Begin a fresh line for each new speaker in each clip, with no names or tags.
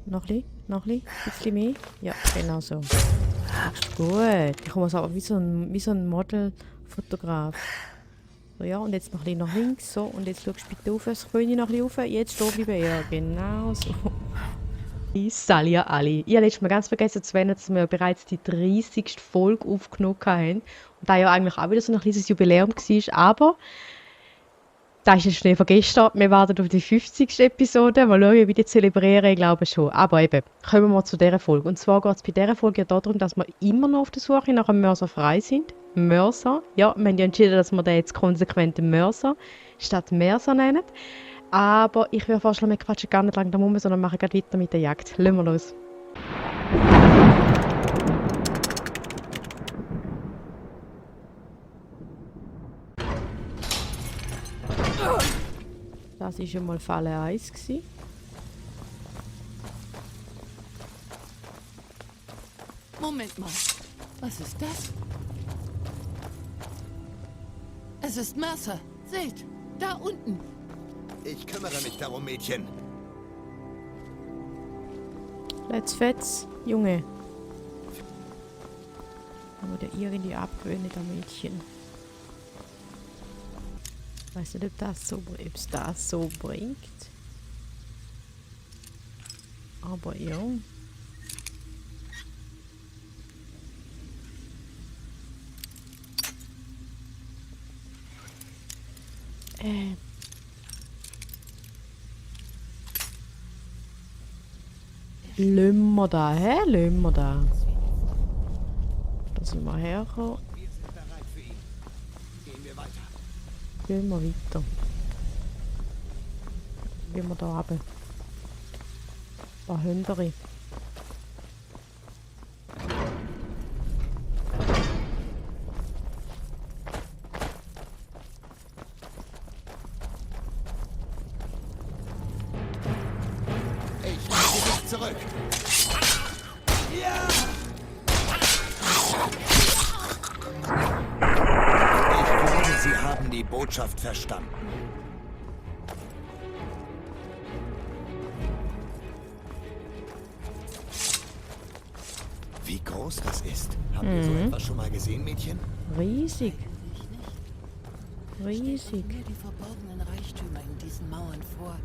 Noch ein bisschen mehr. Ja, genau so. Ist gut. Ich komme also aber wie so ein Modelfotograf. So, ja, und jetzt noch ein bisschen nach links. So, und jetzt schaust du bitte auf. Das König noch ein bisschen auf. Jetzt stehen bleiben. Ja, genau so. Salut alle. Ich habe letztes Mal ganz vergessen zu erwähnen, dass wir bereits die 30. Folge aufgenommen haben. Und da ja eigentlich auch wieder so ein kleines Jubiläum war. Aber das ist jetzt Schnee von gestern. Wir warten auf die 50. Episode. Mal schauen, wie die zelebrieren. Ich glaube schon. Aber eben, kommen wir zu dieser Folge. Und zwar geht es bei dieser Folge ja darum, dass wir immer noch auf der Suche nach einem Mörser frei sind. Mörser. Ja, wir haben ja entschieden, dass wir den jetzt konsequent Mörser statt Mörser nennen. Aber ich würde vorschlagen, wir quatschen gar nicht lange darum, sondern machen gleich weiter mit der Jagd. Lassen wir los. Das war schon mal Falle 1.
Moment mal. Was ist das? Es ist Mercer. Seht, da unten.
Ich kümmere mich darum, Mädchen.
Let's fetz, Junge. Da muss er irgendwie abgewöhnen, der Mädchen. Ich weiß nicht, ob es das so bringt. Aber ja. Lassen wir da, hä? Lassen wir da. Da sind wir hergekommen.
Wir sind bereit für ihn. Gehen wir weiter.
Gehen wir weiter. Gehen wir da runter. Ein paar Hünderi.
Ich weise dich zurück. Ja! Ich glaube, Sie haben die Botschaft verstanden. Wie groß das ist. Habt ihr so etwas schon mal gesehen, Mädchen?
Riesig.
Ich
Riesig.
stelle mir die verborgenen Reichtümer in diesen Mauern vor.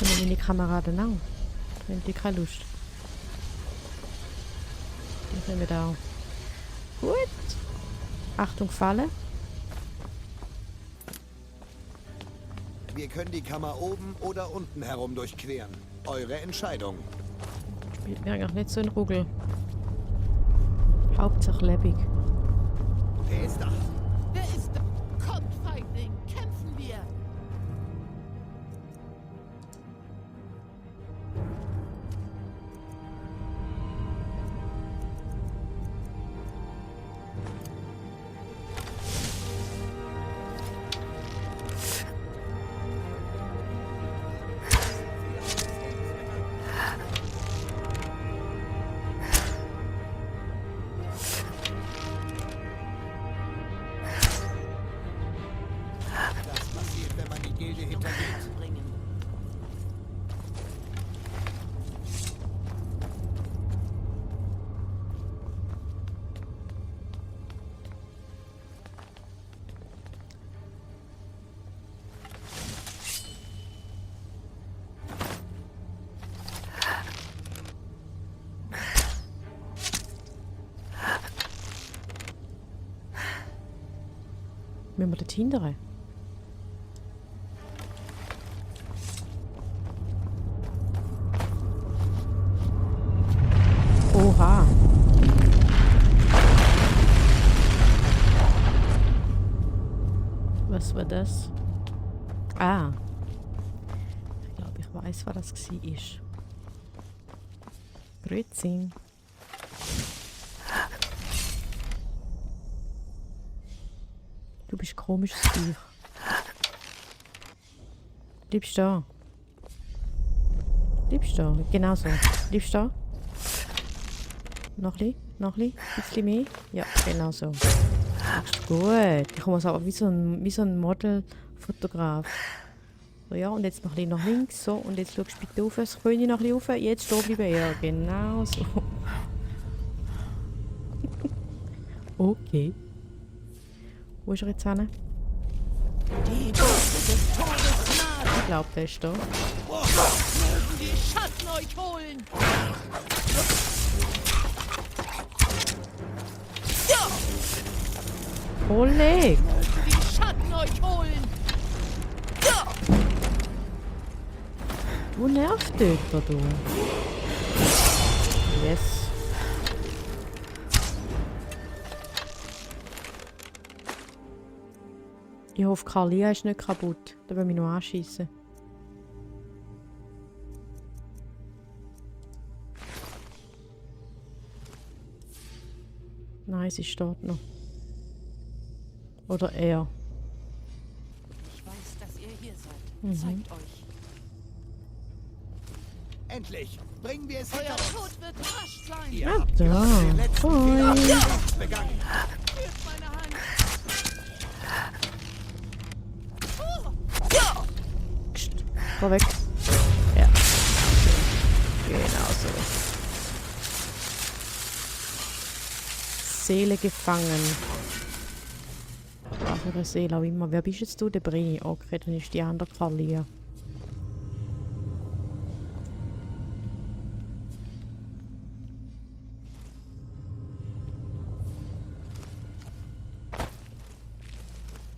Und meine Kameraden auch. Da haben die keine Lust. Die können wir da auch. Gut. Achtung, Falle.
Wir können die Kammer oben oder unten herum durchqueren. Eure Entscheidung.
Spielt mir eigentlich nicht so ein Ruggel. Hauptsache lebendig.
Wer ist da?
Wer ist da? Kommt, Feigling, kämpfen wir!
Müssen wir dort hindern? Oha. Was war das? Ah. Ich glaube, ich weiß, was das war. Grüezi. Du bist komisches Viech. Bleibst da. Bleibst da. Genau so. Bleibst da. Noch ein bisschen mehr. Ja, genau so. Ist gut. Ich komme aber wie so ein Modelfotograf. So, ja, und jetzt noch ein bisschen nach links. So, und jetzt schaust du bitte auf. Das König noch ein bisschen rauf. Jetzt stehen bleiben. Ja, genau so. Okay. Wo ist er jetzt hin?
Die Worte des Todes naht.
Ich glaube, der ist da.
Mögen die Schatten euch holen.
Kollege!
Mögen die Schatten euch holen.
Du nervst dort, du. Yes. Ich hoffe, Kalia ist nicht kaputt. Da will ich noch anschiessen. Nein, sie steht noch. Oder er.
Ich weiß, dass ihr hier seid. Zeigt euch.
Endlich! Bringen wir es
Euer
hinter uns!
Tod wird rasch sein.
Ihr
Ah,
habt
da.
gerade den letzten Fehler
Voll.
begangen.
Führt meine Hand.
Psst. Geh weg. Ja. Genau so. Seele gefangen. Was für eine Seele auch immer. Wer bist jetzt du? Der Brie. Okay, dann ist die andere Kalia.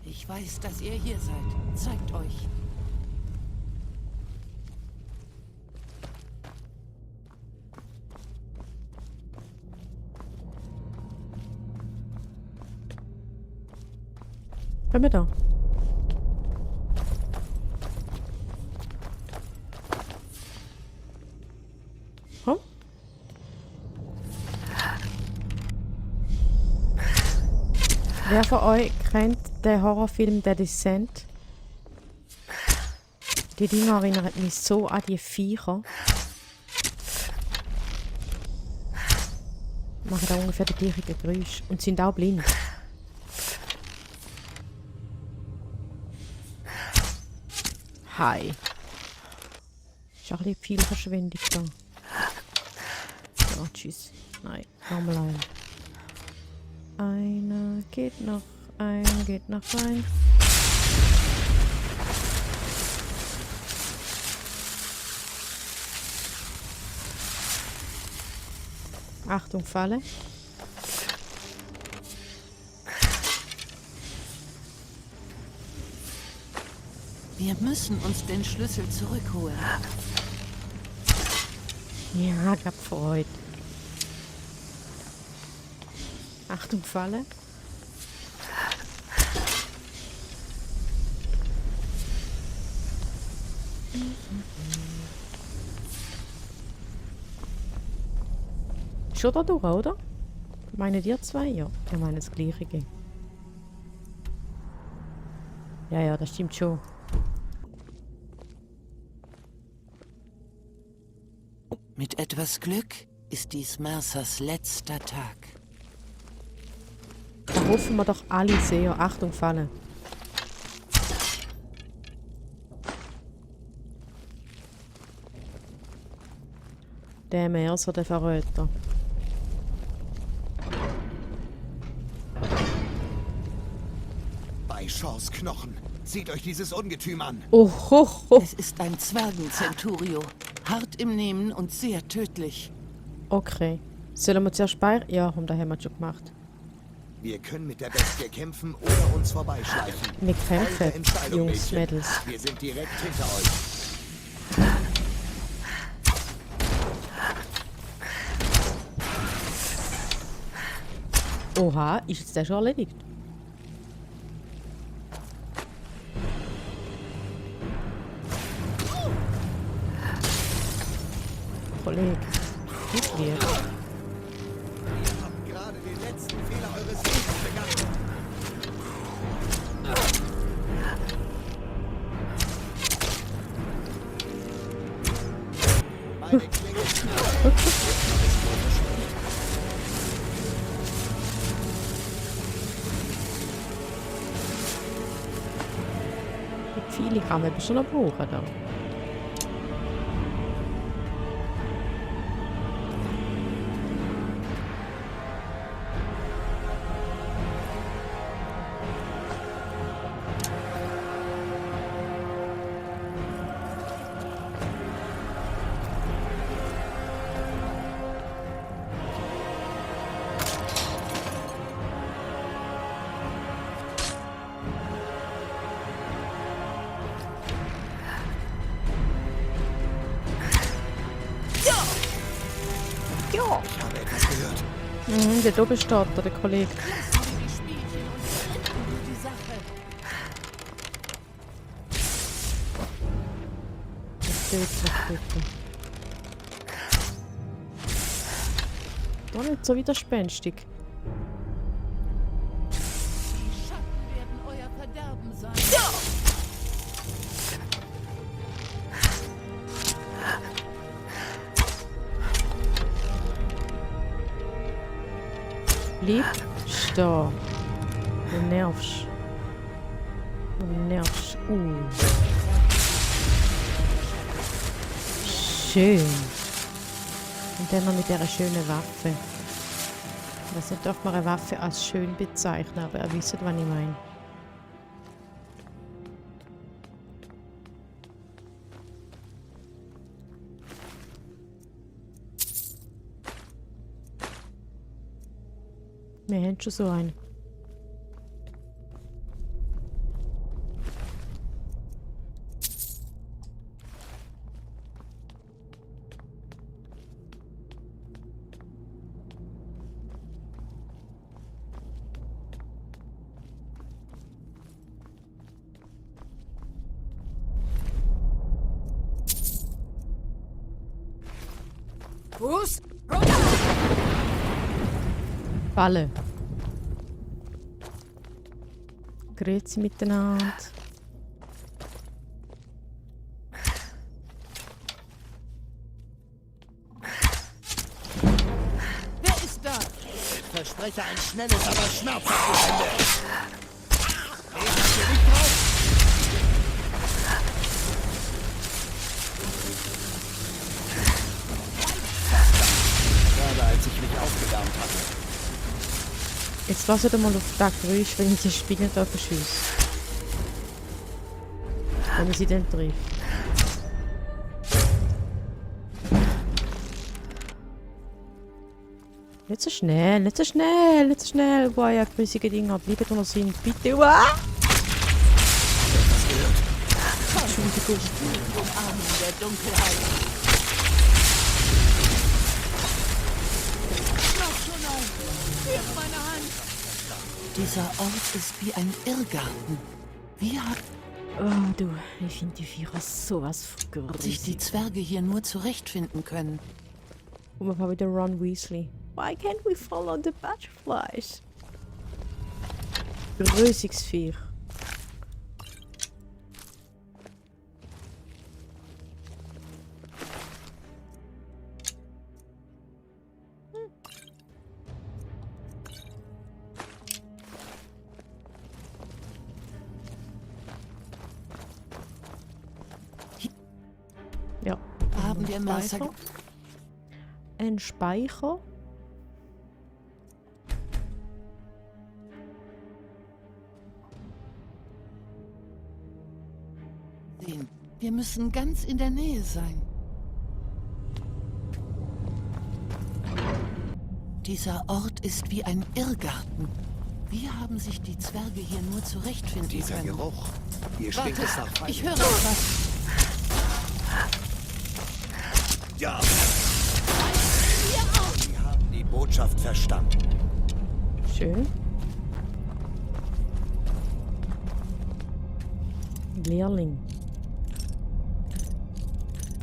Ich weiß, dass ihr hier seid. Zeigt euch.
Komm mit da. Komm. Wer von euch kennt den Horrorfilm The Descent? Die Dinger erinnern mich so an die Viecher. Machen da ungefähr die gleichen Geräusche und sind auch blind. Hi. Ist auch ein bisschen viel Verschwendung da. So, tschüss. Nein, nochmal ein. Einer geht noch rein. Achtung, Falle.
Wir müssen uns den Schlüssel zurückholen.
Ja, ich hab Freude. Achtung, Falle. Schon da durch, oder? Meinen ihr zwei? Ja, wir meinen das Gleiche. Ja, das stimmt schon.
Mit etwas Glück ist dies Mercers letzter Tag.
Da hoffen wir doch alle sehr. Achtung, Falle. Der Mercer, der Verräter.
Bei Shaws Knochen. Seht euch dieses Ungetüm an.
Oh, ho, ho.
Es ist ein Zwergen-Centurio. Hart im Nehmen und sehr tödlich.
Okay. Sollen wir zuerst speichern? Ja, und das haben wir schon gemacht.
Wir können mit der Bestie kämpfen oder uns vorbeischleichen.
Wir
Eure
kämpfen,
Entscheidung,
Jungs,
Mädchen.
Mädels.
Wir sind direkt hinter euch.
Oha, ist jetzt der schon erledigt? Kollege, gut wird.
Ihr habt gerade den letzten Fehler eures Lebens begangen. Meine Klinge
Die Pfeile kann man schon noch brauchen. Da.
Ich habe etwas gehört.
Mhm, der oben steht da, der Kollege.
Die Spielchen und beenden wir die Sache.
Das geht doch bitte. Doch nicht so widerspenstig.
Die Schatten werden euer Verderben sein.
Bleib stehen. Du nervst. Du nervst. Schön. Und dann noch mit dieser schönen Waffe. Ich weiß nicht, ob man eine Waffe als schön bezeichnen, aber ihr wisst, was ich meine. Wir haben schon so einen.
Fuß!
Falle. Grüezi miteinander.
Wer ist da?
Ich verspreche ein schnelles, aber schmerzhaftes Ende. Reagiert ihr nicht drauf? Gerade als ich mich aufgewärmt hatte.
Jetzt lasst mal auf das Geräusch, wenn ich die Spinne da verschieße. Wenn man sie dann trifft. Nicht so schnell, nicht so schnell, nicht so schnell. Boah, ja, grüßige Dinger, bleiben wo wir sind. Bitte, uah! Entschuldigung.
Umarmung der Dunkelheit. Noch schon ein. Führt meine Hand.
Dieser Ort ist wie ein Irrgarten. Wie hat
Oh, du, ich finde die Viecher sowas von
sich die
grusig.
Zwerge hier nur zurechtfinden können?
Und wir haben wieder Ron Weasley. Why can't we follow the butterflies? Grüßiges Viech. Ja.
Haben wir Mercer
Speicher. Ein Speicher.
gesehen? Wir müssen ganz in der Nähe sein. Dieser Ort ist wie ein Irrgarten. Wie haben sich die Zwerge hier nur zurechtfinden
Dieser
können?
Geruch. Hier stinkt es nach Feind.
Ich höre etwas.
Ja! Sie haben die Botschaft verstanden.
Schön. Lehrling.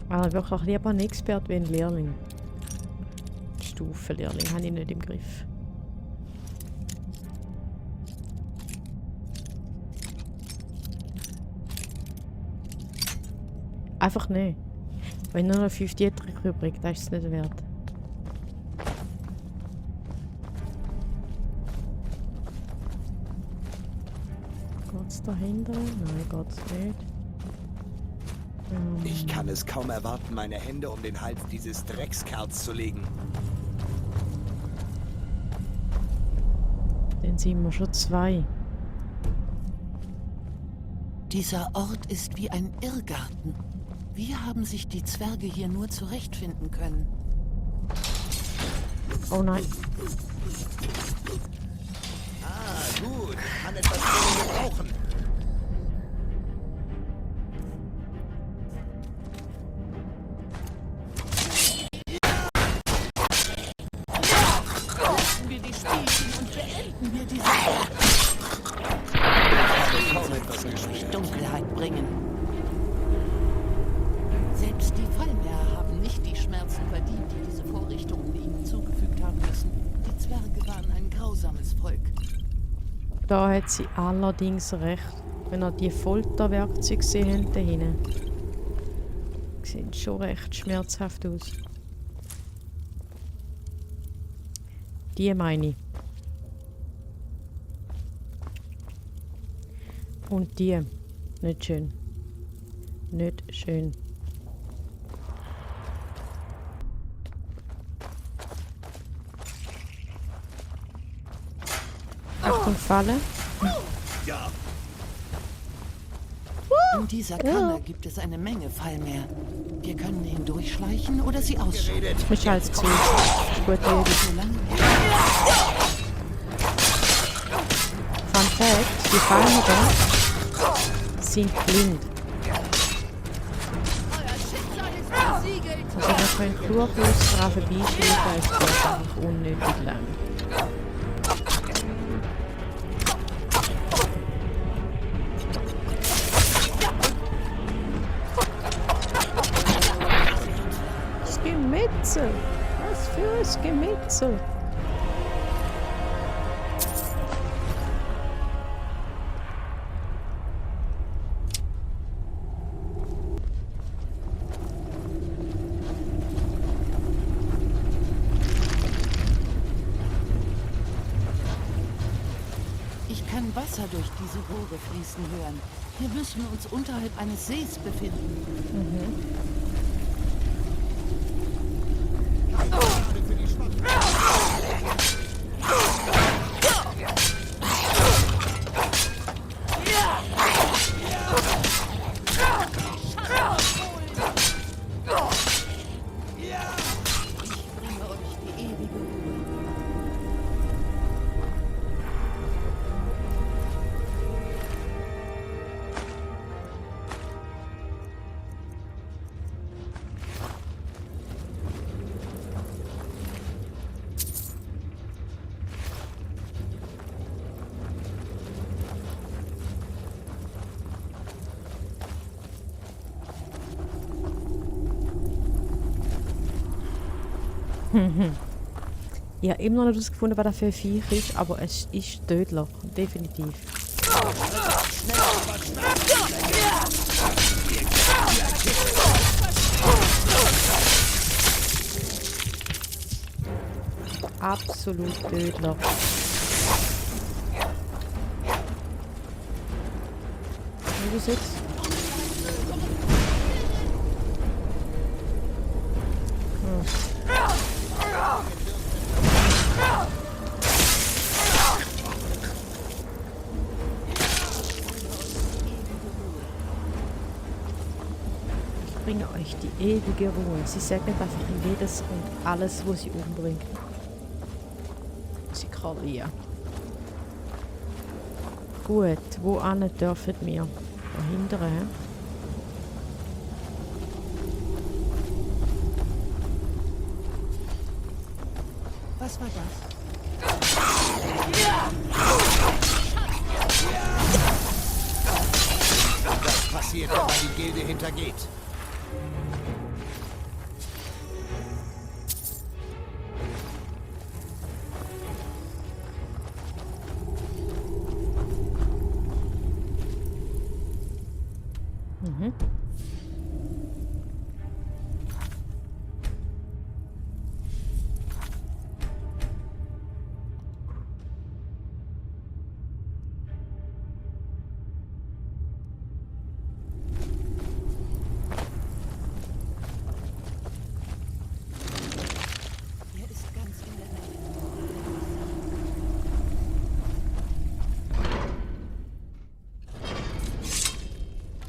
Aber wirklich lieber ein Expert wie ein Lehrling. Stufenlehrling habe ich nicht im Griff. Einfach nicht. Wenn nur noch 5 Dietrich übrig, das ist es nicht wert. Geht's dahinter? Nein, geht's nicht.
Ich kann es kaum erwarten, meine Hände um den Hals dieses Dreckskerls zu legen.
Dann sind wir schon 2.
Dieser Ort ist wie ein Irrgarten. Wie haben sich die Zwerge hier nur zurechtfinden können?
Oh nein.
Ah, gut. Ich kann etwas von gebrauchen.
Lassen wir die Spielchen und beenden wir diese
Kaum etwas gespielt.
Dunkelheit bringen. Selbst die Fallmäher haben nicht die Schmerzen verdient, die diese Vorrichtungen ihnen zugefügt haben müssen. Die Zwerge waren ein grausames Volk.
Da hat sie allerdings recht. Wenn ihr die Folterwerkzeuge gesehen habt, da hinten. Die sehen schon recht schmerzhaft aus. Die meine ich. Und die. Nicht schön. Nicht schön. Achtung, Falle.
Ja,
In dieser Kammer gibt es eine Menge Fallmäher. Wir können hindurchschleichen oder sie ausschalten.
redet.
Mich als zu. Gut, Lady.
Solange
Fun Fact, die Fallmäher sind blind. Also man könnte durchaus daran vorbeischreiten, es geht einfach unnötig lang. Das Gemetzel! Was für ein Gemetzel!
ich kann Wasser durch diese Rohre fließen hören. Wir müssen uns unterhalb eines Sees befinden. Ich bringe euch die ewige Ruhe.
Ich habe immer noch nicht herausgefunden, was das für ein Viech ist, aber es ist tödlich. Definitiv. Absolut tödlich. Wie du siehst. Ich bringe euch die ewige Ruhe. Sie segnet einfach jedes und alles, was sie umbringt. Sie krallieren. Gut, wo an dürfen wir? Dahinter, hä?
Was war das?
Das passiert, wenn man die Gilde hintergeht.
Mhm.
Er ist ganz in der Nähe.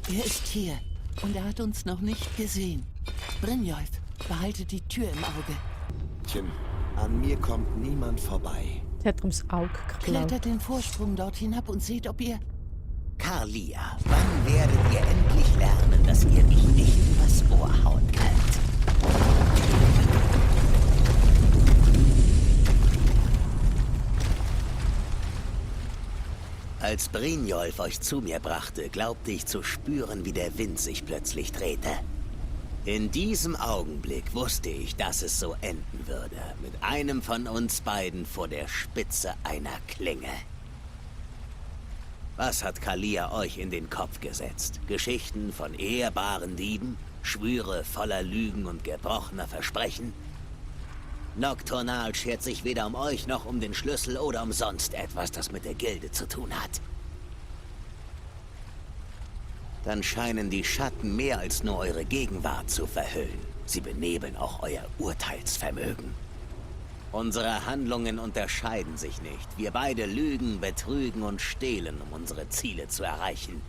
Er ist hier und er hat uns noch nicht gesehen. Brynjolf, behalte die Tür im Auge.
Tchen, an mir kommt niemand vorbei.
Sie hat ums Auge geklaut.
Klettert den Vorsprung dort hinab und seht, ob ihr...
Carlia, wann werdet ihr endlich lernen, dass ihr mich nicht übers Ohr hauen könnt? Als Brynjolf euch zu mir brachte, glaubte ich zu spüren, wie der Wind sich plötzlich drehte. In diesem Augenblick wusste ich, dass es so enden würde, mit einem von uns beiden vor der Spitze einer Klinge. Was hat Carlia euch in den Kopf gesetzt? Geschichten von ehrbaren Dieben? Schwüre voller Lügen und gebrochener Versprechen? Nocturnal schert sich weder um euch noch um den Schlüssel oder um sonst etwas, das mit der Gilde zu tun hat. Dann scheinen die Schatten mehr als nur eure Gegenwart zu verhüllen. Sie benebeln auch euer Urteilsvermögen. Unsere Handlungen unterscheiden sich nicht. Wir beide lügen, betrügen und stehlen, um unsere Ziele zu erreichen.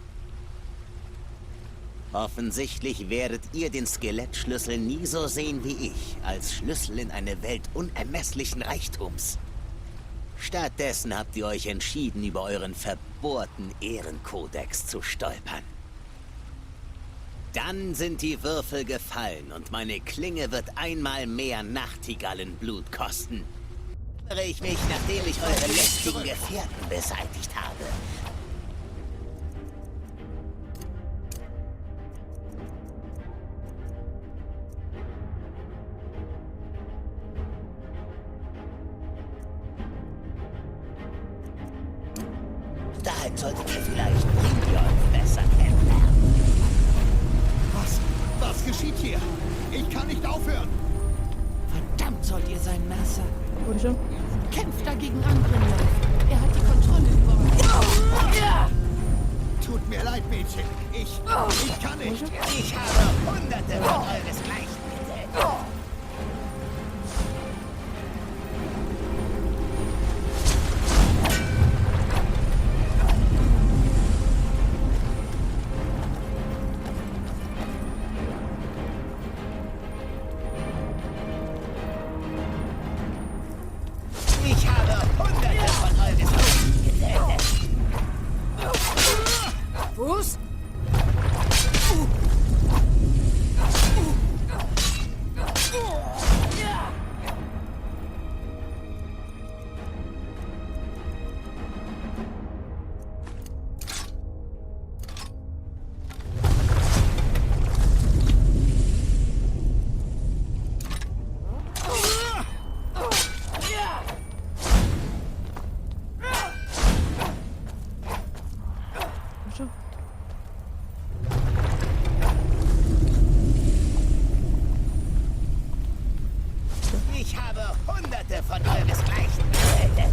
Offensichtlich werdet ihr den Skelettschlüssel nie so sehen wie ich, als Schlüssel in eine Welt unermesslichen Reichtums. Stattdessen habt ihr euch entschieden, über euren verbohrten Ehrenkodex zu stolpern. Dann sind die Würfel gefallen und meine Klinge wird einmal mehr Nachtigallenblut kosten. Erinnere ich mich, nachdem ich eure lästigen Gefährten beseitigt habe. Daher solltet ihr vielleicht Brynjolf besser kennenlernen.
Was geschieht hier? Ich kann nicht aufhören.
Verdammt sollt ihr sein, Mercer.
Wurde schon?
Kämpft dagegen an, Brynjolf. Er hat die Kontrolle über euch.
Tut mir leid, Mädchen. Ich kann nicht.
Ich habe Hunderte von euresgleichen getötet. Ich habe Hunderte von euresgleichen getötet.
Fuß? Schon.
Ich habe Hunderte von euresgleichen getötet.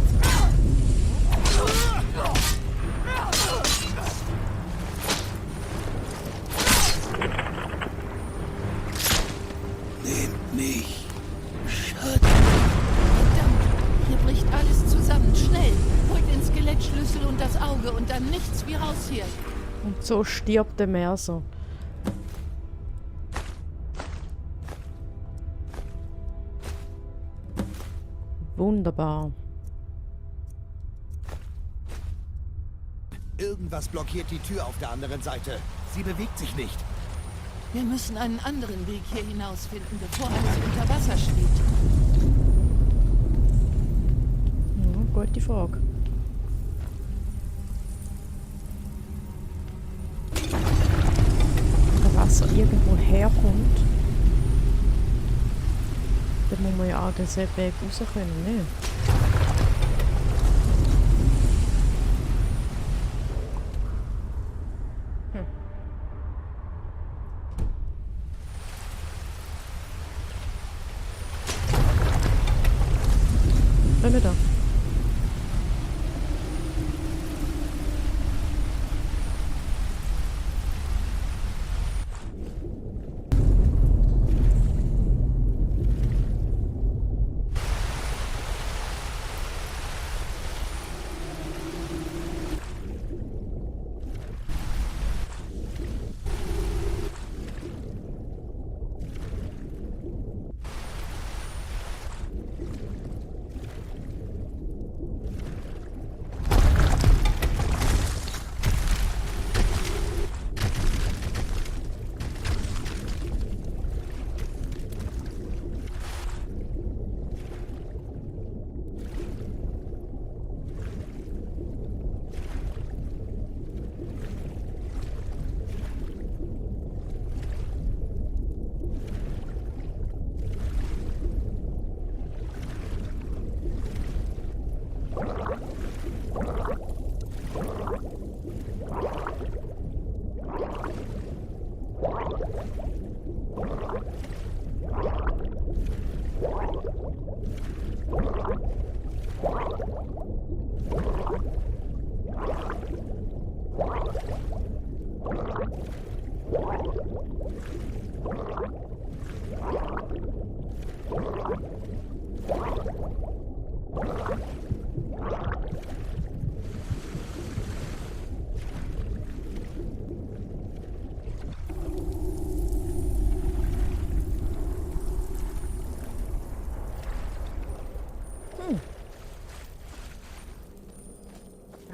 Nehmt mich. Schatten.
Verdammt, hier bricht alles zusammen. Schnell, holt den Skelettschlüssel und das Auge und dann nichts wie raus hier.
Und so stirbt der Mercer. Wunderbar.
Irgendwas blockiert die Tür auf der anderen Seite. Sie bewegt sich nicht.
Wir müssen einen anderen Weg hier hinausfinden, bevor alles unter Wasser steht.
Ja, gute Frage. Wenn Wasser irgendwo herkommt, dann muss man ja auch den Weg raus können, ne? Bleiben wir da.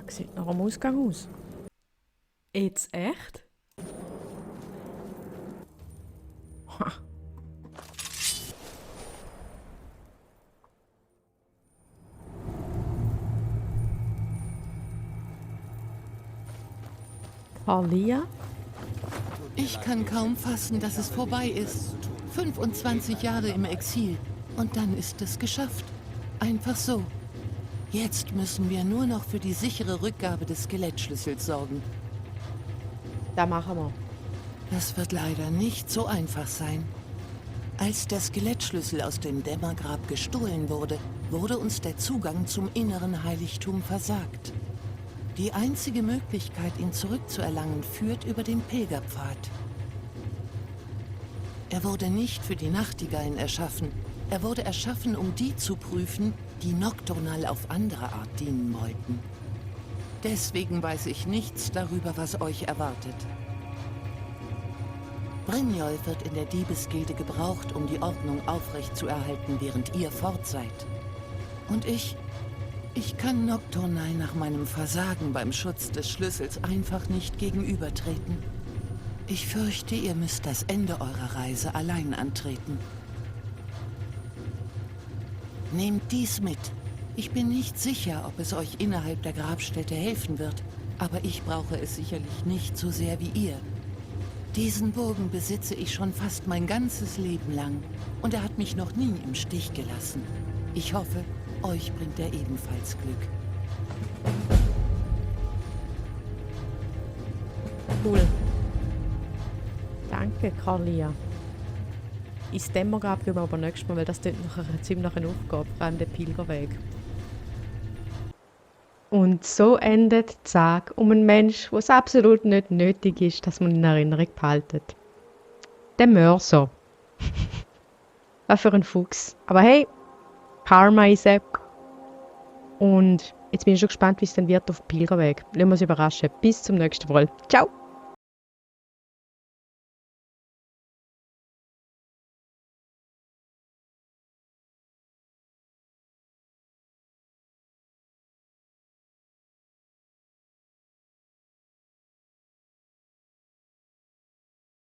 Das sieht nach einem Ausgang aus.
Jetzt echt?
Ha. Carlia?
Ich kann kaum fassen, dass es vorbei ist. 25 Jahre im Exil. Und dann ist es geschafft. Einfach so. Jetzt müssen wir nur noch für die sichere Rückgabe des Skelettschlüssels sorgen.
Da machen wir.
Das wird leider nicht so einfach sein. Als der Skelettschlüssel aus dem Dämmergrab gestohlen wurde, wurde uns der Zugang zum inneren Heiligtum versagt. Die einzige Möglichkeit, ihn zurückzuerlangen, führt über den Pilgerpfad. Er wurde nicht für die Nachtigallen erschaffen. Er wurde erschaffen, um die zu prüfen, die Nocturnal auf andere Art dienen wollten. Deswegen weiß ich nichts darüber, was euch erwartet. Brynjolf wird in der Diebesgilde gebraucht, um die Ordnung aufrechtzuerhalten, während ihr fort seid. Und ich kann Nocturnal nach meinem Versagen beim Schutz des Schlüssels einfach nicht gegenübertreten. Ich fürchte, ihr müsst das Ende eurer Reise allein antreten. Nehmt dies mit. Ich bin nicht sicher, ob es euch innerhalb der Grabstätte helfen wird, aber ich brauche es sicherlich nicht so sehr wie ihr. Diesen Bogen besitze ich schon fast mein ganzes Leben lang und er hat mich noch nie im Stich gelassen. Ich hoffe, euch bringt er ebenfalls Glück.
Cool. Danke, Carlia. Ins Dämmergrab gehen wir aber nächstes Mal, weil das klingt nach einer ziemlichen Aufgabe, vor allem der Pilgerweg. Und so endet die Sage um einen Mensch, wo es absolut nicht nötig ist, dass man in Erinnerung behaltet. Der Mörser. Was für ein Fuchs. Aber hey, Karma ist er. Und jetzt bin ich schon gespannt, wie es dann wird auf dem Pilgerweg. Lassen wir uns überraschen. Bis zum nächsten Mal. Ciao!